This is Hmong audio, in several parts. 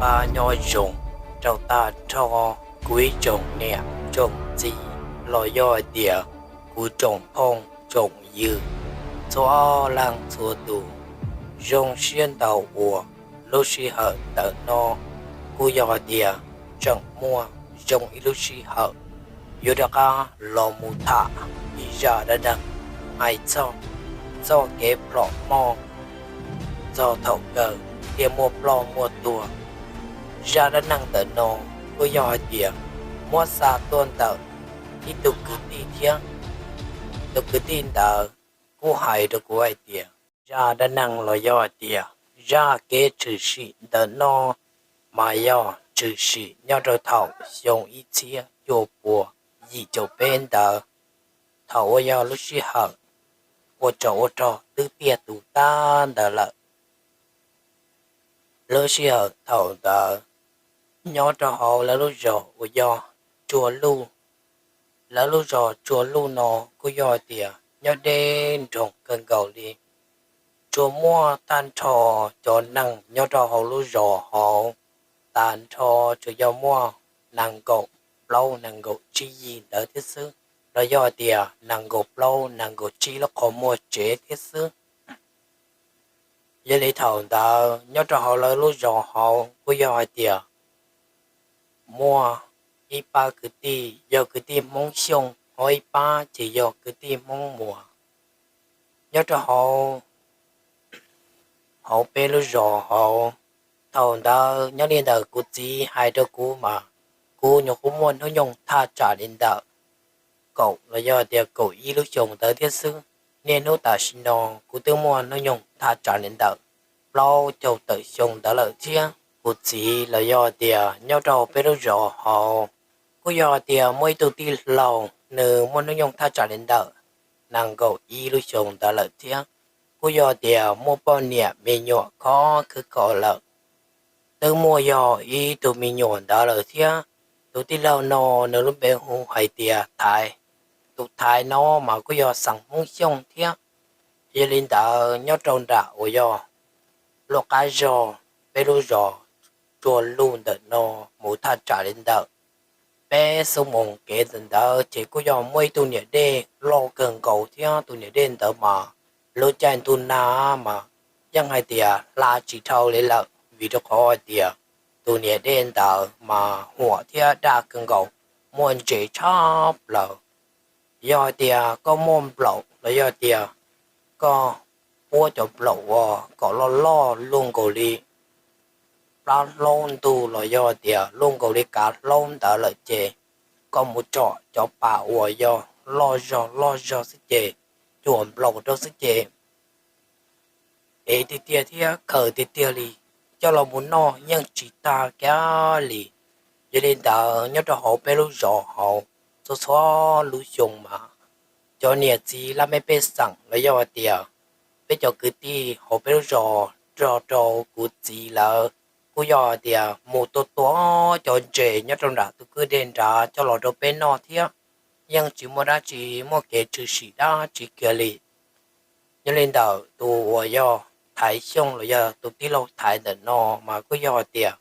Pab nyob zoo rau tag nrho kuv ib tsoom niam tsoom txiv los yog hais tias kuv tsoom phooj tsoom ywg txhua leej txhua tus. Zoo siab ntau uas lub sij hawm ntawm no kuj yog hais tias tseem muaj zoo ib lub sij hawm yuav rov qab los mus tham ib zaj dab neeg hais txog txoj kev plhom moj txog thaum kawg thiaj muaj ploj muaj tuag. Zaj dab neeg ntawm no kuj yog hais tias muab xa tuaj ntawm ib tug kwv tij thiab. Tus kwv tij ntawd kuj hais rau kuv hais tias zaj dab neeg los yog hais tias zaj kev tshwm sim ntawm no mas yog tshwm sim nyob rau thaum xyoo ib txhiab cuaj puas yim caum peb ntawd, thaum uas yog lub sij hawm ua tsov ua rog twb tiaj tus tag ntawd lawm. Lub sij hawm thaum ntawd nyob rau hauv lawv lub zos uas yog Tsua Luj. Lawv lub zos Tsua Luj no kuj yog hais tias nyob deb nroog kawg nkaus li. Tsuas muaj tag nrho cov neeg nyob rau hauv lub zos hauv tag nrho tsuas yog muaj nees nkaum plaub nees nkaum tsib yig ntawd thiab xwb, los yog hais tias nees nkaum plaub nees nkaum tsib lub qhov muag tsev thiab xwb. Yog li thaum ntawd nyob rau hauv lawv lub zos hauv kuj yog hais tias muaj ib pab kwv tij yog kwv tij Hmoob Xyooj, ho ib pab ces yog kwv tij Hmoob Muas. Nyob rau hauv, hauv peb lub zos hauv, thaum ntawd nyob li ntawm kuv txiv hais rau kuv mas kuv nyuam qhuav muaj hnub nyoog thaj tsam li ntawm kaum los yog tias kaum ib lub xyoo ntawd thiab xwb. Niaj hnub tam sim no kuv twb muaj hnub nyoog thaj tsam li ntawm plaub caug tawm xyoo ntawd lawm thiab. Kuv txiv los yog tias nyob rau peb lub zos hauv, kuj yog tias muaj ib tug tij laug nws muaj hnub nyoog thaj tsam li ntawm nees nkaum ib lub xyoo ntawd lawm thiab. Kuj yog tias muaj poj niam me nyuam khov khwv kos lawm, twb muaj yog ib tug me nyuam ntawd lawm thiab. Tus tij laug no nws lub npe hu hais tias Thaiv. Tus Thaiv no mas kuj yog xeem Hmoob Xyooj thiab. Yog li ntawd nyob rau nram uas yog lub qab zos peb lub zos Tsua Luj ntawm no mus thaj tsam li ntawm peb xuab moos kev ntawd ces kuj yog muaj ib tug niam dej loj kawg nkaus thiab. Tus niam dej ntawd mas lub caij ntuj nag mas yeej hais tias hla tsis dhau li lawm, vim rau qhov hais tias tus niam dej ntawd mas huam thiab daj kawg nkaus, muaj ntses tshaj plaws. Yog hais tias koj muaj nplaum los yog tias koj puab cov nplaum uas kom loj loj luaj nkaus li plab hlaub ntug los yog tias luaj nkaus li kav hlaub ntawd lawm ces koj mus tsom cov pas uas yog loj zog loj zog xwb ces cuam nplaum rau xwb ces ev tiag tiag thiab khaws tiag tiag li, coj los mus noj yeej tsis tag kiag li. Yog li ntawd nyob rau hauv peb lub zos hauv txhua txhua lub xyoo mas cov niam txiv laj mej pej xeem los yog hais tias peb cov kwv tij hauv peb lub zos nrog rau kuv txiv lawv kuj yog hais tias mus tua tua cov ntses nyob rau nram tus kwj deg nrad coj los rau peb noj thiab. Yeej tsis muaj dab tsi muaj kev tshwm sim dab tsi kiag li. Yog li ntawm tus uas yog Thaiv Xyooj los yog tus tij laug Thaiv ntawm no mas kuj yog hais tias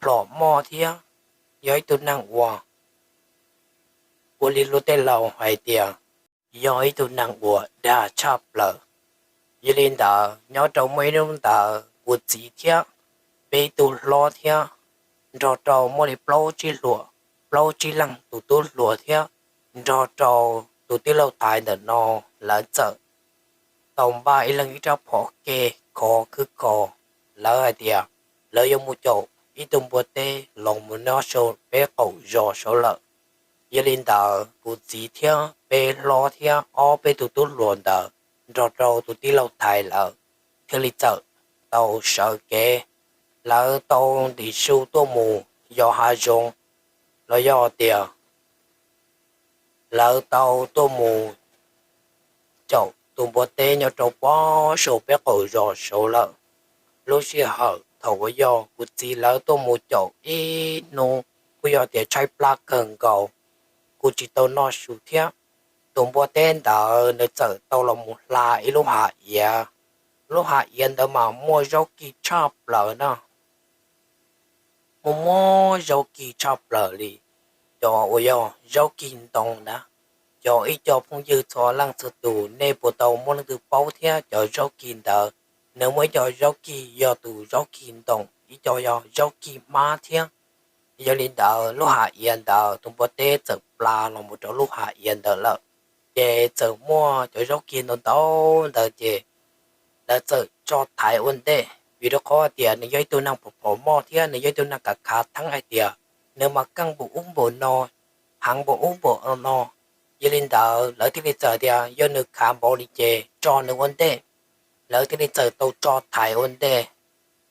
plhom moj thiab yog ib tug neeg uas ua li luag tej laus hais tias yog ib tug neeg uas dag tshaj plaws. Yog li ntawd nyob rau muaj ib hnub ntawd kuv txiv thiab peb ib tug hlob thiab nrog rau muaj li plaub tsib hluas, plaub tsib leeg tus tub hluas thiab nrog rau tus tij laug Thaiv ntawm no lawv txawm tau npaj ib leeg ib rab phom ke khov khwb kho. Lawv hais tias lawv yuav mus caum ib tug npua teb los mus nyob saum peb qaum zos saud lawm. Yog li ntawd kuv txiv thiab peb hlob thiab ob peb tug tub hluas ntawd nrog rau tus tij laug Thaiv lawv thiaj li txawm tau sawv kev. Lawv tau ntim su tuaj mus yos hav zoov los yog tias lawv tau tuaj mus caum tus npua teb nyob rau pem saum peb qaum zos saud lawm. Lub sij hawm thaum uas yog kuv txiv lawv tuaj mus caum ib hnub kuj yog tias tshaib plab kawg nkaus, kuj tsis tau noj su thiab. Tus npua teb ntawd nws txawm tau los mus hla ib lub hav iav. Lub hav iav ntawd mas muaj zaub kig tshaj plaws na. muaj muab zaub kis tshaj plaws li, cov uas yog zaub kis ntoo na. Cov ib co phooj ywg txhua leej txhua tus, nej puas tau muaj leej twg paub thiab cov zaub kis ntawd? Nws muaj ib co zaub kis yog tus zaub kis ntoo, ib co yog zaub kis hmab thiab. Yog li ntawd lub hav iav ntawd tus npua teb txawm plas los mus rau lub hav iav ntawd lawm, ces txawm muaj cov zaub kis ntau ntau ntawd ces lawv txawm tso thaiv ua ntej, vim rau qhov tias nws yog ib tug neeg phom phom moj thiab nws yog ib tug neeg khav khav theeb hais tias nws mas keej npaum ub npaum no, heev npaum ub npaum no. Yog li ntawd lawv thiaj li txawm tias yog nws khav npaum li ces tso nws ua ntej, lawv thiaj li txawm tau tso thaiv ua ntej.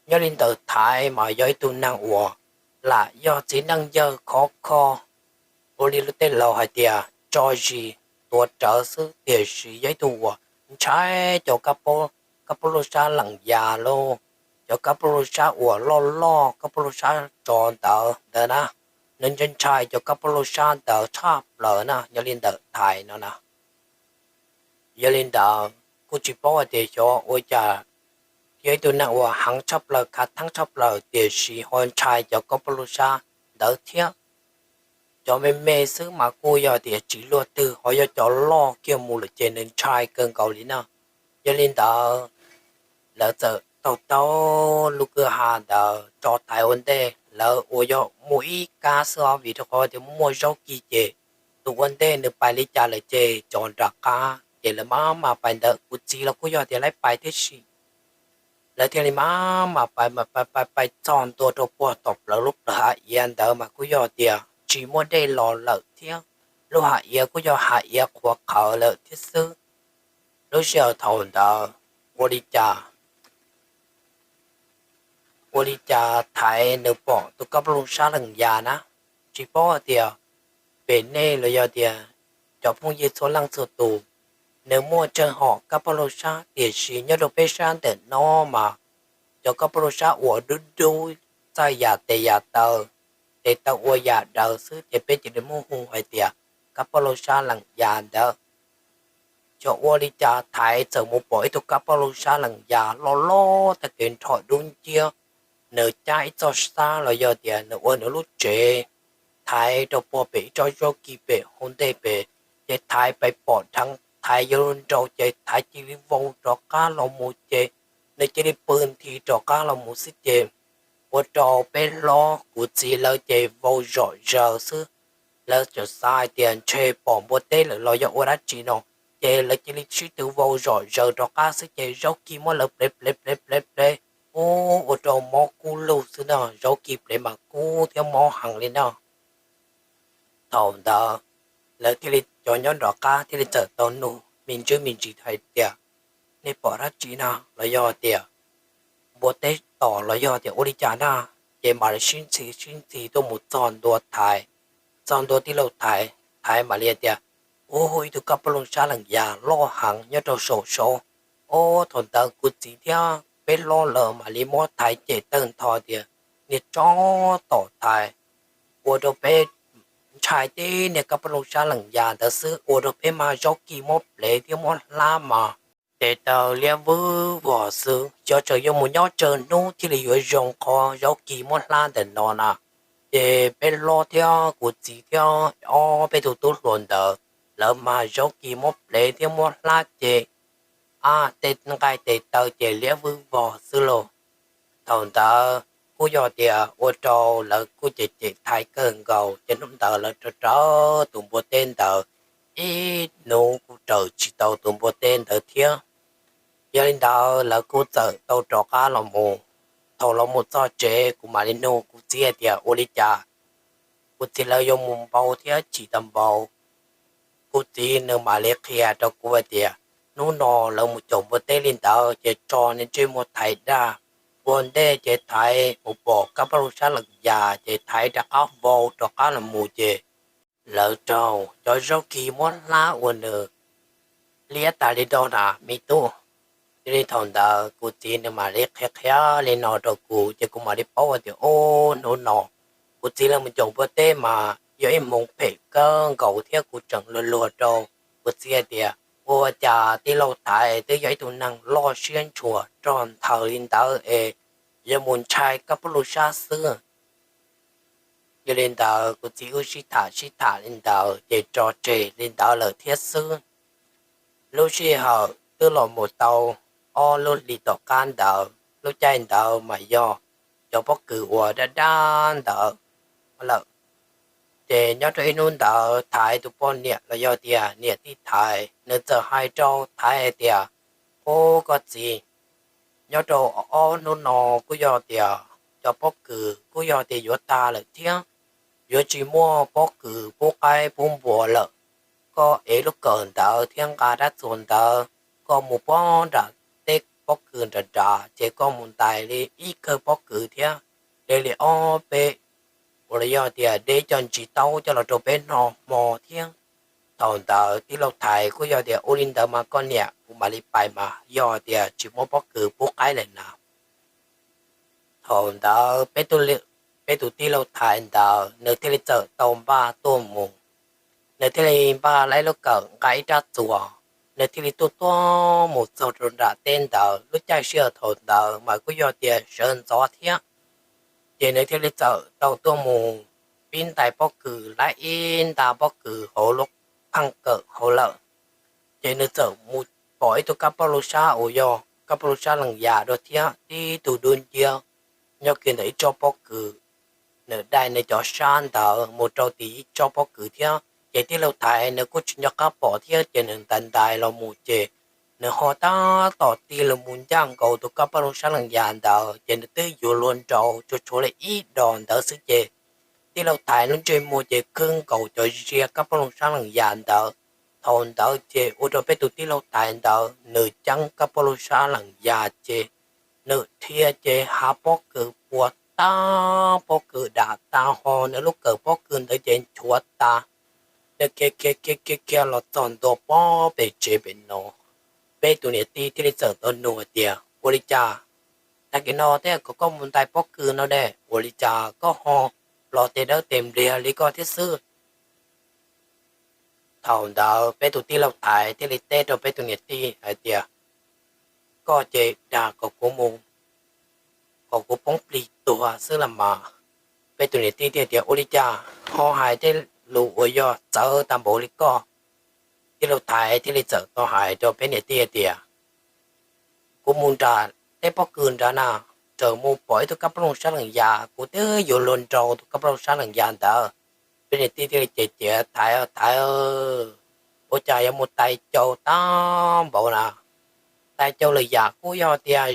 Nyob li ntawd thaiv mas yog ib tug neeg uas lam yog txiv neej yawg khov kho, ua li lub tej laus hais tias tso zis tuav rawv xwb, tiam sis yog ib tug uas ntshai cov kab pab lub sab lees yas lauj, cov kab pab lub sab uas loj loj, kab pab lub sab tsov ntawd ntawd na. Nws ntshai ntshai cov kab pab lub sab ntawd tshaj plaws na, yog li ntawd thaiv no na. Yog li ntawd kuj tsis paub hais tias xyov ua cas yog ib tug neeg uas heev tshaj plaws, khav theeb tshaj plaws, tiam sis ho ntshai cov kab pab lub sab ntawd thiab. Cov me me xwb mas kuj yog tias tsis luaj twg, ho yog cov loj kiag mus lawm ces nws ntshai kawg nkaus li na. Yog li ntawd lawv txawm taug taug lub kwj ha ntawd tso thaiv ua ntej, lawv ua yog mus ib kab xwb os, vim rau qhov tias muaj zaub kis ces tus ua ntej nws pais li cas lawm ces cov nram qab ces lawv mam mam pais ntawd. Kuv txiv los kuj yog tias laib pais tib si, lawv thiaj li mam mam pais pais pais txog ntua rau puag tom plawv lub plawv hav iav ntawd mas kuj yog tias tsis muaj dej los lawm thiab, lub hav iav kuj yog hav iav qhuav qhawv lawm thiab xwb. Lub sij hawm thaum ntawd ua li cas, ua li cas thaiv nws pom tus kab paj loog sab lees yas na. Tsis paub hais tias pem nej los yog tias cov phooj ywg txhua leej txhua tus, nws muaj tsawg hom kab paj loog sab, tiam sis nyob rau peb sab ntawm no mas cov kab paj loog sab uas dub dub, txaij yam tes yam taw, tes taw ua yam daws xwb ces peb cia li muab hu hais tias kab paj loog sab lees yas ntawd. Xyov ua li cas thaiv txawm mus pom ib tug kab paj loog sab lees yas loj loj tag kev nrho dub nciab, nws cab ib txoj sab los yog tias nws ua nws lub tsev, thaiv rau puag pem ib tsob zaub kis pem hauv ntej pem, ces thaiv pais pom dheev, thaiv yuav luag nraus ces thaiv cia li vau rov qab los mus ces nws cia li pw nthi rov qab los mus xwb ces ua rau peb hlob kuv txiv lawv ces vau zom zaws xwb. Lawv txawm xav hais tias ntshe pom npua teb lawm los yog ua dab tsi no, ces lawv cia li sib tw vau zom zaws rov qab xwb ces zaub kis muab lawv plev plev plev plev plev, ua rau mob kub lug xwb no, zaub kis plev mas kub thiab mob heev li no. Thaum ntawd lawv thiaj li, cov nyob nrov qab thiaj li txawm tau nug me ntsis me ntsis hais tias, nej pom dab tsi na los yog tias npua teb tom los yog tias ua li cas na? Ces mam li sib ntxhi sib ntxhi tuaj mus txog ntua thaiv, txog ntua tij laug thaiv, thaiv mam li tias, ub, ib tug kab paj loog sab lees yas loj heev nyob rau saum saud. Ob, thaum ntawd kuv txiv thiab peb hlob lawv mam li muab thaiv cem tawg ntho tias, niag tsov tom thaiv, ua rau peb ntshai tib niag kab paj loog sab lees yas ntawd xwb, ua rau peb mas zaub kis muab plev thiab muab hlab mas tes taw liab vwb vog xwb, xyov tseem yuav mus nyob tsawg hnub thiaj li yuav zoo qhov zaub kis muab hlab ntawm no na. Ces peb hlob thiab kuv txiv thiab ob peb tug tub hluas ntawd, lawv mas zaub kis muab plev thiab muab hlab ces, a, tej nqaij tes taw ces liab vwb vog xwb lauj. Thaum ntawd kuj yog tias ua rau lawv kuj cem cem thaiv kawg nkaus, ces hnub ntawd lawv raws raws tus npua teb ntawd, ib hnub kuj raws tsis tau tus npua teb ntawd thiab. Yog li ntawd lawv kuj txawm tau rov qab los mus. Thaum los mus txog tsev kuv mam li nug kuv txiv hais tias ua li cas kuv txiv lawv yuav mus npau thiab tsis tau npau. Kuv txiv nws mam li qhia rau kuv hais tias hnub no lawv mus caum npua teb li ntawd ces tso niag ntsej muag thaiv dag, ua ntej ces thaiv mus pom kab paj loog sab lees yas ces thaiv rov qab vau rov qab los mus ces lawv raug cov zaub kis muab hlab ua nws liab tas li do na me tub. Yog li thaum ntawd kuv txiv nws mam li qhia qhia li no rau kuv ces kuv mam li paub tias, ub, hnub no kuv txiv lawv mus caum npua teb mas yog ib hmoov phem kawg nkaus thiab kuv tseem luag luag rau kuv txiv hais tias, ua cas tij laug thaiv twb yog ib tug neeg loj siab ntshua rog nthaws li ntawd es yuav mus ntshai kab paj loog sab xwb. Yog li ntawd kuv txiv wb sib tham sib tham li ntawd ces tso tseg li ntawd lawm thiab xwb. Lub sij hawm twb los mus tau ob lub hlis tom qab ntawd, lub caij ntawd mas yog cov pob kws uas daj daj ntawd lawm. Ces nyob rau ib hnub ntawd Thaiv tus poj niam los yog tias niam tij Thaiv, nws txawm hais rau Thaiv hais tias, Ub koj txiv, nyob rau ob hnub no kuj yog tias cov pob kws kuj yog tias yuav tag lawm thiab, yuav tsis muaj pob kws pub qaib pub npua lawm. Koj ev lub kawm ntawd thiab nqa rab txuas ntawd, koj mus puag nram teb pob kws nram nrad ces koj mus ntais li ib kawm pob kws thiab de li ob peb, uas los yog tias de cov ntsis taub coj los rau peb noj hmo thiab. Thaum ntawd tij laug Thaiv kuj yog tias, Ua li ntawd mas koj niam, kuv mam li pais mas, yog tias tsis muaj pob kws pub qaib lawm na. Thaum ntawd peb tus tij laug Thaiv ntawd nws thiaj li txawm tau npaj tuaj mus. Nws thiaj li npaj laib lub kawm nqa ib rab txuas, nws thiaj li tuaj tuaj mus txog rau nram teb ntawd. Lub caij sij hawm thaum ntawd mas kuj yog tias sawv ntxov thiab, ces nws thiaj li txawm tau tuaj mus pib ntais pob kws, laib ib nta pob kws hauv lub qhaj kawm hauv lawm. Ces nws txawm mus pom ib tug kab poj lub sab uas yog kab poj lub sab lees yas dua thiab tib tug dub nciab nyob kiag ntawm ib tsob pob kws. Nws dai nws cov sab ntawd mus rau tim ib tsob pob kws thiab, ces tij laug Thaiv nws kuj tsis nco qab pom thiab, ces nws ntais ntais los mus ces nws ho tab tom tig los mus ncaj nkaus tus kab poj lub sab lees yas ntawd, ces nws twb yuav luag nraus tsuas tshuav li ib dos ntawd xwb ces tij laug Thaiv lub ntsej muag ces khwb nkaus cov zia kab poj lub sab lees yas ntawd. Thaum ntawd ces ua rau peb tus tij laug Thaiv ntawd nws ceeb kab poj lub sab lees yas ces nws dhia ces hav pob kws puas tag, pob kws dam tag ho nws lub kawm pob kws ntawd ces nchuav tas. Nws khiav khiav khiav khiav khiav los txog ntua pob pem tsev pem no, peb tus niam tij thiaj li txawm tau nug tias, Ua li cas tag kis no thiab kom koj mus ntais pob kws no ne, ua li cas koj ho los tes dawb tes npliag li koj thiab xwb? Thaum ntawd peb tus tij laug Thaiv thiaj li teb rau peb tus niam tij hais tias, Koj ces dag kom kuv mus, kom kuv poob plig tuag xwb los mas. Peb tus niam tij thiaj tias, Ua li cas ho hais tej lus uas yog txawv tag npaum li koj? Tij laug Thaiv thiaj li txawm tau hais rau peb niam tij tias, Kuv mus nram teb pob kws nrad na, raws mus pom ib tug kab plooj sab lees yas, kuv twb yuav luag nraus tus kab plooj sab lees yas ntawd. Peb niam tij thiaj li cem cem, Thaiv, Thaiv, ua cas yuav mus tais caus tag npaum na? Tais caus lawm yam kuj yog tias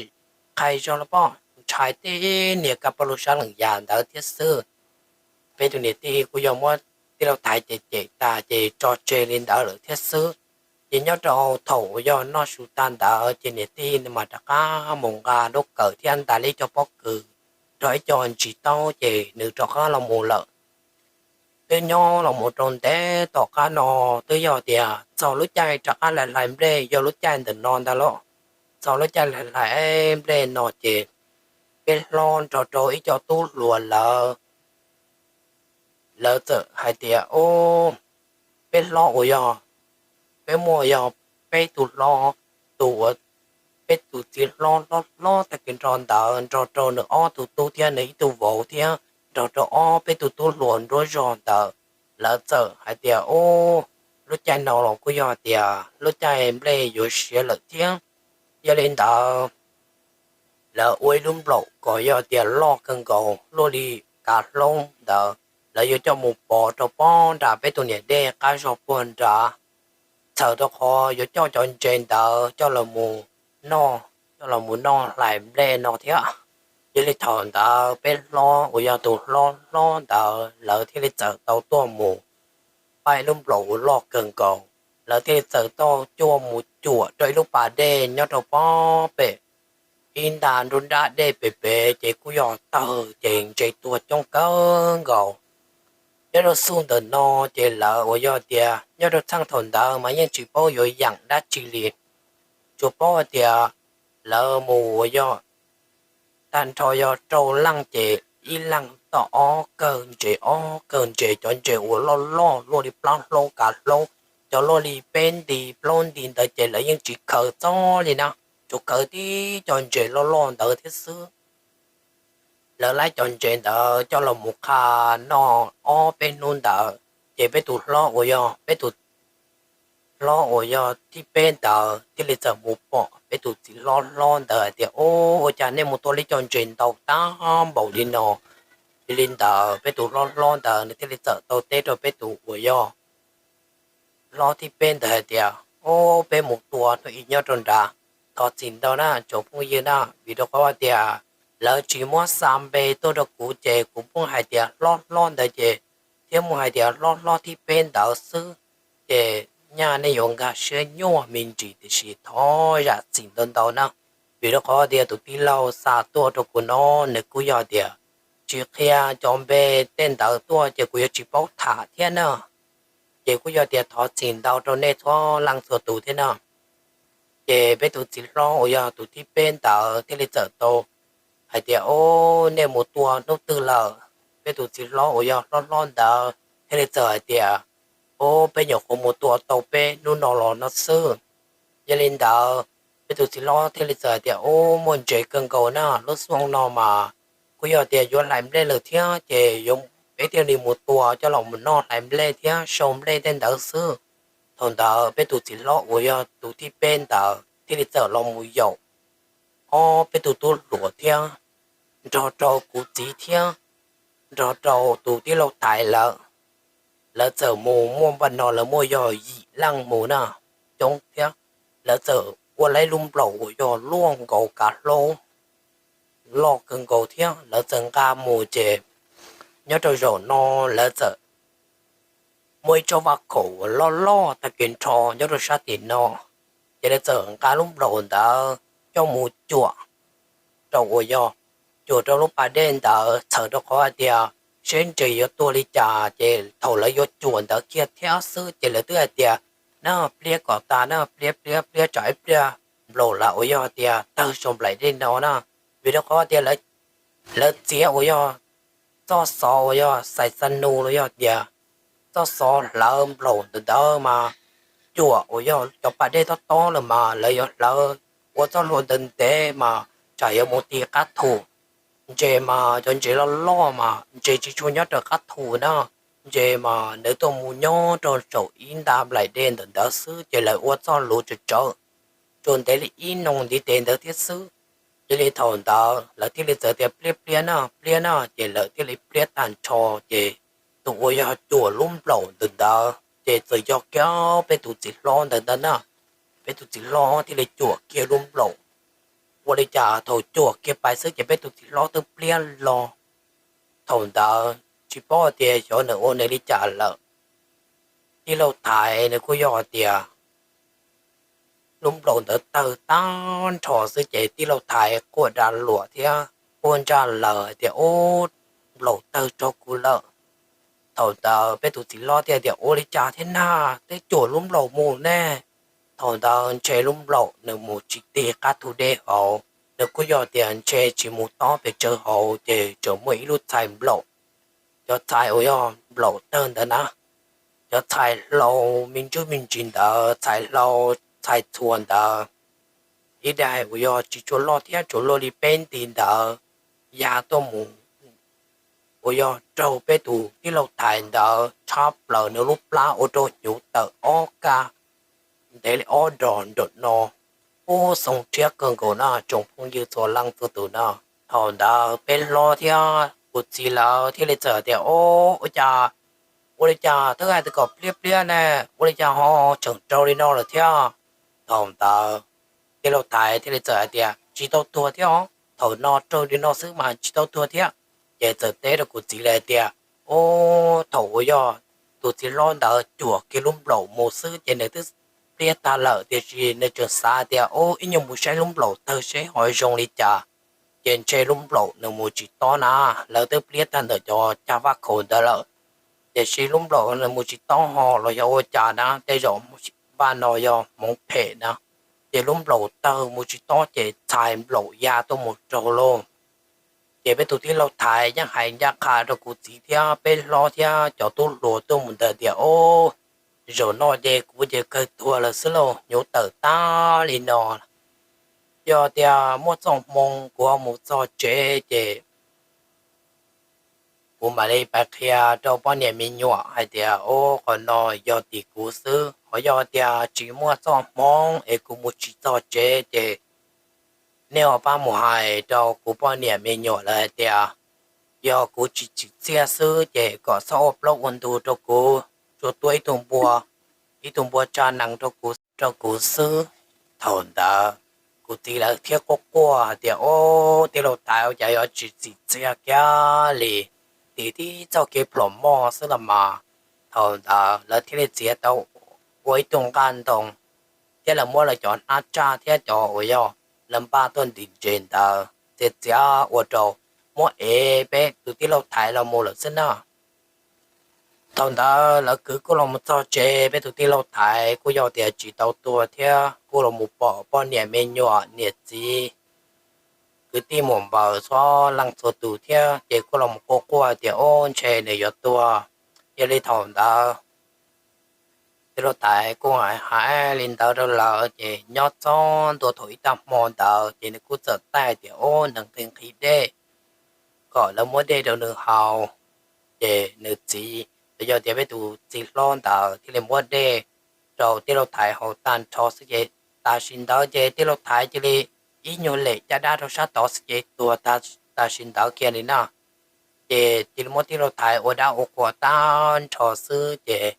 qhais zog los pob, ntshai tej niag kab plooj sab lees yas ntawd thiab xwb. Peb tus niam tij kuj yog muab tij laug Thaiv cem cem tag ces tso tseg li ntawd lawm thiab xwb. Ces nyob rau thaum uas yog noj su tag ntawd ces niam tij nws mas rov qab mus nqa lub kawm thiab ntais li cov pob kws, rau ib co ntsis taub ces nws rov qab los mus lawm. Twb nyob los mus rau ntev tom qab no, twb yog tias txog lub caij rov qab hlais hlais nplej yog lub caij ntawm no ntag lauj. Txog lub caij hlais hlais nplej no ces peb hlob nrog rau ib co tub hluas lawv, lawv txawm hais tias, Ub, peb hlob uas yog, peb muaj yog peb tus hlob, tus uas peb tus txiv hlob hlob hlob tag kis nrog ntawd, nrog rau nws ob tug tub thiab nws ib tug vauv thiab nrog rau ob peb tug tub hluas nruab zog ntawd. Lawv txawm hais tias, Ub, lub caij no los kuj yog tias lub caij nplej yuav siav lawm thiab. Yog li ntawd, lawv ua ib lub nplaum kom yog tias loj kawg nkaus luaj li kav hloob ntawd, lawv yuav coj mus pov rau pob nram peb tus niam dej qab zog puag nrad, txhawm rau qhov yuav coj cov ntses ntawd coj los mus noj, coj los mus noj hlais nplej no thiab. Yog li thaum ntawd peb hlob uas yog tus hlob hlob ntawd lawv thiaj li txawm tau tuaj mus pab ib lub nplaum uas loj kawg nkaus, lawv thiaj li txawm tau coj mus cuam rau ib lub pas dej nyob rau pob pem ib nta nruab nrab dej pem pem, ces kuj yog tawg ces ntses tuag coob kawg nkaus. Nyob rau xub ntawm no ces lawv uas yog tias nyob rau txheej thaum ntawd mas yeej tsis paub yuav yeem dab tsi li, tsuas paub hais tias lawv mus uas yog tag nrho yog rau leej ces ib leej toj ob kawg ntses, ob kawg ntses, cov ntses uas loj loj luaj li plab hlaub kav hlaub, cov luaj li peb nti plaub nti ntawd ces lawv yeej tsis khaws txog li na, tsuas khaws tib co ntses loj loj ntawd thiab xwb. lawv laib cov ntses ntawd coj los mus qha noj ob peb hnub ntawd, ces peb tus hlob uas yog peb tus hlob uas yog thib peb ntawd thiaj li txawm mus pom peb tus txiv hlob hlob ntawd hais tias, Ub, ua cas nej mus tua li cov ntses ntau tag npaum li no? Yog li ntawd peb tus hlob hlob ntawd nws thiaj li txawm tau teb rau peb tus uas yog hlob thib peb ntawd hais tias, Ub, peb mus tua hnub ib nyob rau nrad, thov txim ntau na tsoom phooj ywg na, vim rau qhov tias lawv tsis muab xa npe tuaj rau kuv ces kuv pheej hais tias hlob hlob ntawd ces thiab mus hais tias hlob hlob thib peb ntawd xwb, ces nyaj nej yuav nkag siab nyuaj me ntsis, tiam sis thov zam txim ntau ntau na, vim rau qhov tias tus tij laug xa tuaj rau kuv no nws kuj yog tias tsis qhia cov npe tej ntawd tuaj ces kuv yuav tsis paub tham thiab na. Ces kuj yog tias thov txim ntau rau nej txhua leej txhua tus thiab na. Ces peb tus txiv hlob uas yog tus thib peb ntawd thiaj li txawm tau hais tias, Ub, nej mus tua hnub twg lawm? Peb tus txiv hlob uas yog hlob hlob ntawd thiaj li txawm hais tias, Ub, peb nyuam qhuav mus tua tau peb hnub no los no xwb. Yog li ntawd peb tus txiv hlob thiaj li txawm hais tias, Ub, muaj ntses kawg nkaus na, lub xyoo no mas kuj yog tias yuav hlais nplej lawm thiab, ces yuav peb thiaj li mus tua coj los mus noj hlais nplej thiab sau nplej tej ntawd xwb. Thaum ntawd peb tus txiv hlob uas yog tus thib peb ntawd thiaj li txawm los mus yaum ob peb tus tub hluas thiab nrog rau kuv txiv thiab nrog rau tus tij laug Thaiv lawm. Lawv txawm mus muaj npaum no lawv muaj yog yim leej mus na, coob thiab. Lawv txawm ua lub nplaum uas yog luaj nkaus kav hlaub loj kawg nkaus thiab lawv txawm nqa mus ces nyob rau zaum no lawv txawm muaj ib tsob vaj khaum uas loj loj tag kev nrho nyob rau sab tim no, ces lawv txawm nqa lub nplaum ntawd coj mus cuam rau uas yog cuam rau lub pas dej ntawd txhawm rau qhov hais tias seb ntses yuav tuag li cas, ces thaum lawv yuav cuam ntawd kiag thiab xwb ces lawv twb hais tias, Na pliab kom tas na, pliab pliab pliab tsam ib pliag nplaum lawv uas yog tias tawg saum nplaim dej no na. Vim rau qhov tias lawv txiav uas yog txoj xov uas yog xais xa nus los yog tias txoj xov hlawv nplaum ntawd ntawd mas cuam uas yog cov pas dej tob tob lawm mas lawv yuav hlawv ua txoj hlua ntev ntev mas tsam yuav mus ti qab thu. Ntses mas cov ntses loj loj mas ntses tsis tshua nyob rau qab thu na, ntses mas nws tuaj mus nyob rau saum ib nta nplaim dej ntawm ntawd xwb ces lawv ua txoj luv tsawv tsawv tsuas ntev li ib noo ntiv tes ntawd thiab xwb. Yog li thaum ntawd lawv thiaj li txawm tias, Pliab pliab na, pliab na, ces lawv thiaj li pliab tag nrho ces tus uas yog cuam lub nplaum ntawm ntawd ces txawm yog kiag peb tus txiv hlob ntawd ntawd na. Peb tus txiv hlob thiaj li cuam kiag lub nplaum. Ua li cas thaum cuam kiag pais xwb ces peb tus txiv hlob twb pliab los. Thaum ntawd tsis paub tias xyov nws ua nws li cas lawm. Tij laug Thaiv nws kuj yog tias lub nplaum ntawd tawg tag nrho xwb ces tij laug Thaiv quaj da luam thiab quaj ntsaj lawm hais tias, Ub, nplaum tawg rau kuv lawm. Thaum ntawd peb tus txiv hlob thiaj tias, Ua li cas thiab na, twb cuam lub nplaum mus ne? Thaum ntawd ntshe lub nplaum nws mus tsis tig qab thu dej hauv, nws kuj yog tias ntshe tsis mus tob pes tsawg hauv ces tseem muaj ib lub txhais nplaum. Cov txhais uas yog nplaum tawg ntawd na, cov txhais hlau me ntsuj me ntsis ntawd, txhais hlau, txhais txhua ntawd, ib daim uas yog tsis tshua loj thiab tsuas luaj li peb nti ntawd, ya tuaj mus uas yog raug peb tus tij laug Thaiv ntawd tshab plaws nws lub plab ua rau hnyuv tawm ob kab ntev li ob dos nraum no. Ub, xoo rhiab kawg nkaus na tsoom phooj ywg txhua leej txhua tus na. Thaum ntawd peb hlob thiab kuv txiv lawv thiaj li txawm tias, Ub, ua cas, ua li cas twb hais tias kom pliab pliab ne, ua li cas ho tseem raug li no lawm thiab? Thaum ntawd tij laug Thaiv thiaj li txawm hais tias, Tsis tau tuag thiab os, thaum no raug li no xwb mas tsis tau tuag thiab. Ces txawm teb rau kuv txiv lawv hais tias, Ub, thaum uas yog tus txiv hlob ntawd cuam kiag lub nplaum mus xwb ces nws twb pliab tag lawm, tiam sis nws tseem xav tias, Ub, ib nyuag mus saib lub nplaum tawg seb ho zoo li cas. Ces ntshe lub nplaum nws mus tsis tob na, lawv twb pliab tag ntawm cov cag vaj khaum ntawd lawm. Tiam sis lub nplaum nws mus tsis tob ho los yog ua cas na, tej zaum vaj no yog hmoov phem na, ces lub nplaum tawg mus tsis tob ces txhais nplaum ya tuaj mus raug lauj. Ces peb tus tij laug Thaiv yeej hais ncaj qha rau kuv txiv thiab peb hlob thiab cov tub hluas tuaj mus ntawd tias, Ub, zaum no ces kuv ces kawg tuag lawm xwb lauj, hnyuv tawm tag li no. Yog tias muaj txoj hmoo kuv ho mus txog tsev ces kuv mam li pais qhia rau poj niam me nyuam hais tias, o, qhov no yog tim kuv xwb, ho yog tias tsis muaj txoj hmoov es kuv mus tsis txog tsev ces nej ho pab mus hais rau kuv poj niam me nyuam lawv hais tias, yog kuv tsis tsim txiaj xwb ces kom txhob ua plaub ua ntug rau kuv, tsuas tua ib tug npua, ib tug npua tsa nees rau kuv, rau kuv xwb. Thaum ntawd kuv txiv lawv thiaj quaj quaj hais tias, o, tij laug Thaiv, ua cas yuav tsis tsim txiaj kiag li, tim tib txoj kev plhom moj xwb los mas. Thaum ntawd lawv thiaj li txiav tau ua ib tug nqaj ntoo, thiab lawv muab lawv cov hnab tsaj thiab cov uas yog lawv npaj tuaj ntim ntses ntawd txiav txiav ua rau muab ev peb tus tij laug Thaiv los mus lawm xwb na. Thaum ntawd lawv kwv kuj los mus txog tsev, peb tus tij laug Thaiv kuj yog tias tsis tau tuag thiab kuj los mus pom poj niam me nyuam niam txiv kwv tij muam npaws txhua leej txhua tus thiab ces kuj los mus quaj quaj tias, o, ntshe nws yuav tuag. Yog li thaum ntawd tij laug Thaiv kuj hais hais li ntawd rau lawv ces nyob txog ntua thaum ib tag hmo ntawd ces nws kuj txawm taij tias, o, nws nqhis nqhis dej kom lawv muab dej rau nws haus. Ces nws txiv los yog tias peb tus txiv hlob ntawd thiaj li muab dej rau tij laug Thaiv haus tag nrho xwb ces tam sim ntawd ces tij laug Thaiv cia li ib nyuag lem caj dab rau sab tod xwb ces tuag tam sim ntawd kiag li na. Ces cia li muab tij laug Thaiv ua dab ua qhua tag nrho xwb ces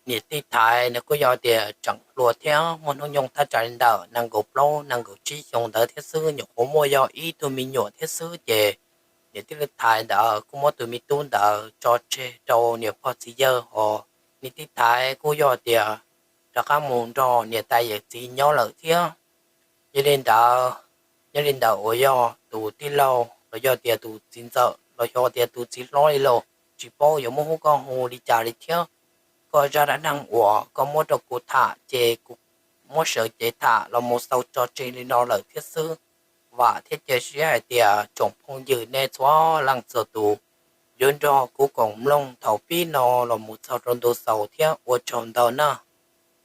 niam tij Thaiv nws kuj yog tias tseem hluas thiab muaj hnub nyoog thaj tsam li ntawm nees nkaum plaub nees nkaum tsib xyoos ntawd thiab xwb, nyuam qhuav muaj yog ib tug me nyuam thiab xwb ces niam tij laug Thaiv ntawd kuj muab tus me tub ntawd tso tseg rau niam pog txiv yawg ho niam tij Thaiv kuj yog tias rov qab mus nrog niam tais yawm txiv nyob lawm thiab. Yog li ntawd, yog li ntawd uas yog tus tij laug los yog tias tus txiv ntxawm los yog tias tus txiv hlob li los tsis paub yuav muab hu koj hu li cas li thiab. Koj zaj dab neeg uas koj muab rau kuv tham ces kuv muab sawv cev tham los mus xaus tso tseg li no lawm thiab xwb. Vam thiab cia siab hais tias tsoom phooj ywg nej txhua leej txhua tus yuav nrog kuv koom mloog thaum pib no los mus txog rau ntu xaus thiab ua tsaug ntau na.